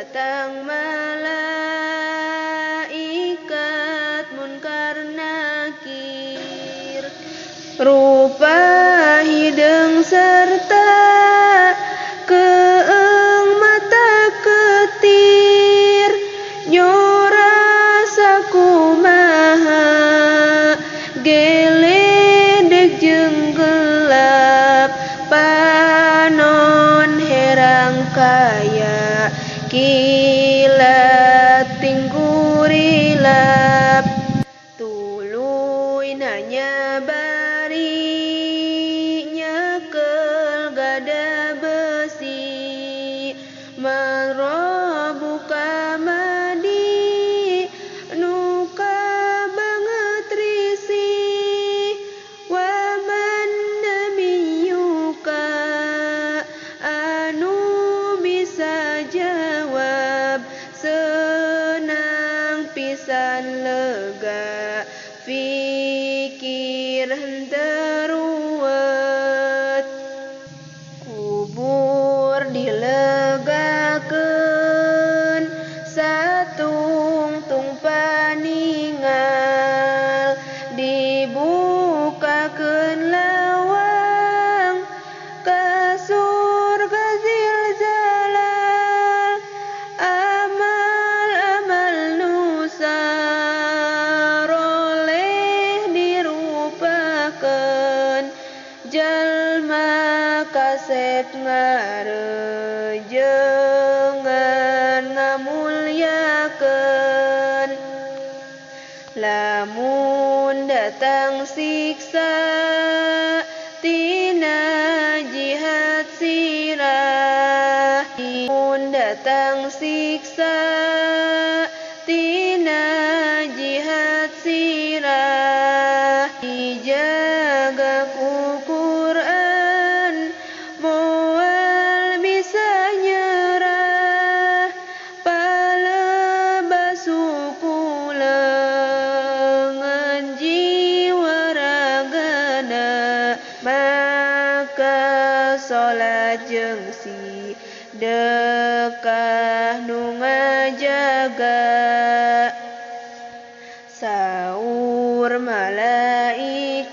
Datang malaikat munkar nakir, rupa hideung serta keeng mata ketir, nyora sakumaha geledek jeung gelap, panon herang kaya kilat tinggurilap. Tuluy nanya bari nyekel gada besi, man rabbuka madi nuka banget risi, wa man nabiyuka anu bisa jawab, senang pisan lega fikir henteu ruwet. Kubur dilegakeun satungtung paningal, dibukakeun lawang ka surga zilzalal. Amal-amal nu saroleh dirupakeun, jalma kasep ngarejengan ngamulyakeun. Lamun datang siksa tina jihad sirah, lamun datang siksa tina jihad sirah, dijaga ku Quran moal bisa nyerah, palebasu ku leungeun jiwa ragana, maka salat jeung si dekah nu ngajaga. Saur malaikat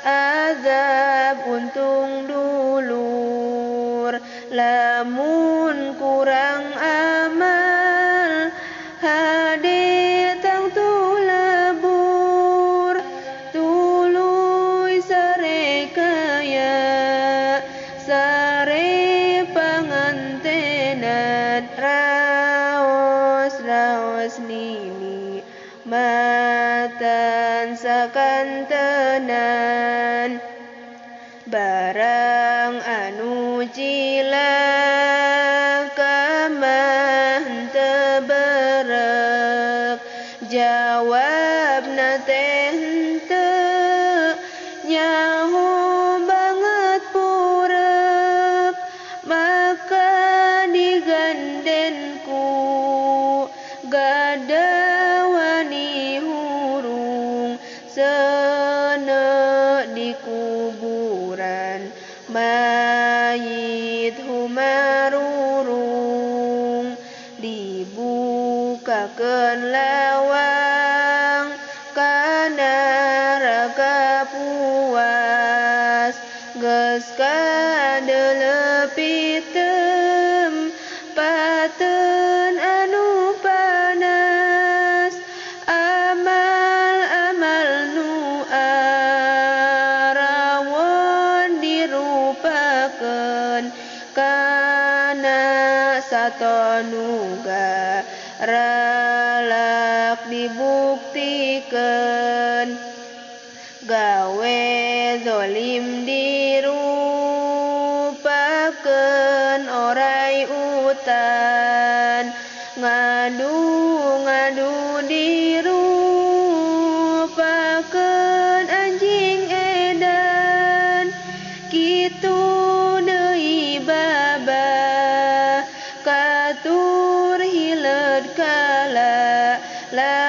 azab untung dulur, lamun kurang amal hade tangtu lebur, tuluy sare kaya sare pangantenan, raos raos nini matan sakantenan. Barang anu cilaka mah henteu berek, jawabna teh henteu nyaho banget purek, maka diganden ku gada wani hurung, seuneu di kuburan mayit humarurung, dibukakeun lawang ka neraka puas, geus kadeuleupit tempateun anu panas, amal-amal nu arawon dirupakeun kana satonuga ralak dibuktikeun, gawe zolim dirupakeun orai utan, ngadu-ngadu dirupakeun anjing edan, kitu deui baba katur hileud kala.